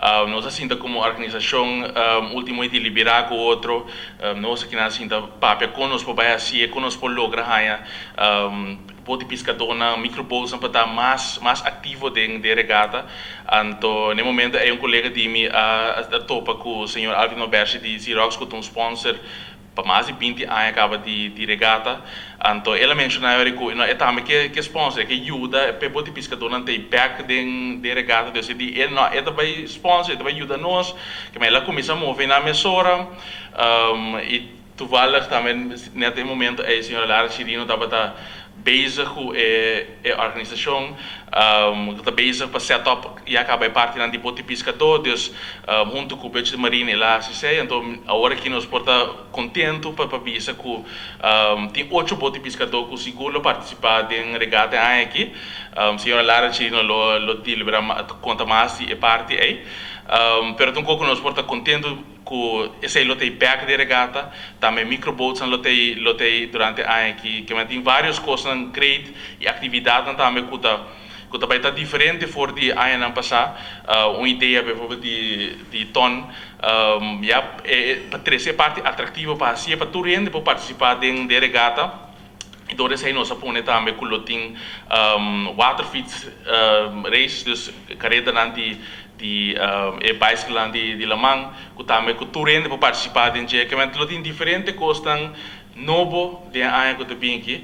Nos a sinta komo organisashon último deliberá ku otro, nos aki a sinta papia kon nos por bai hasi, kon nos por logra haña boto piskadónan, microboats pa ta mas aktivo den regata. Anto, na momento ei un kolega di mi a topa ku señor Alvin Alberti di Xerox, ku ta un sponsor pa mas di 20 aña kaba di regata. Anto, el a menshoná ku e tambe ke sponsor, ke yuda pa boto piskadónan ta back den regata. Dus e no, e tambe sponsor, e tambe yuda nos, ku el a kuminsá move na mesora i toevallig tambe na e momento ei señora Lara Chirino tabata bezig ku e organisashon, ta bezig pa set up ya kaba e parti di boto piskadó, dus huntu ku Budget Marine el a hasi. Anto awor aki nos por ta kontentu pa bisa ku tin ocho boto piskadó ku sigur lo partisipá den regata aki. Señora Lara Chirino lo deliberá, konta mas e parti ei, pero tampoko nos por ta kontentu ku esei lo tin back den regata, tambe microboats lo tin durante aña aki, ku tin vários kos great i aktividat tambe ku ta bai ta diferente for di añanan pasá. Un idea bijvoorbeeld di ton ya pa trese parti atraktivo pa hasi pa tur hende por partisipá den regata. Anto, esei nos a pone tambe ku lo tin waterfiets race, dus kareda di bicycle di laman, ku tambe ku tur hende por partisipá den dje, ku lo tin diferente kos nobo den aña ku ta bin aki.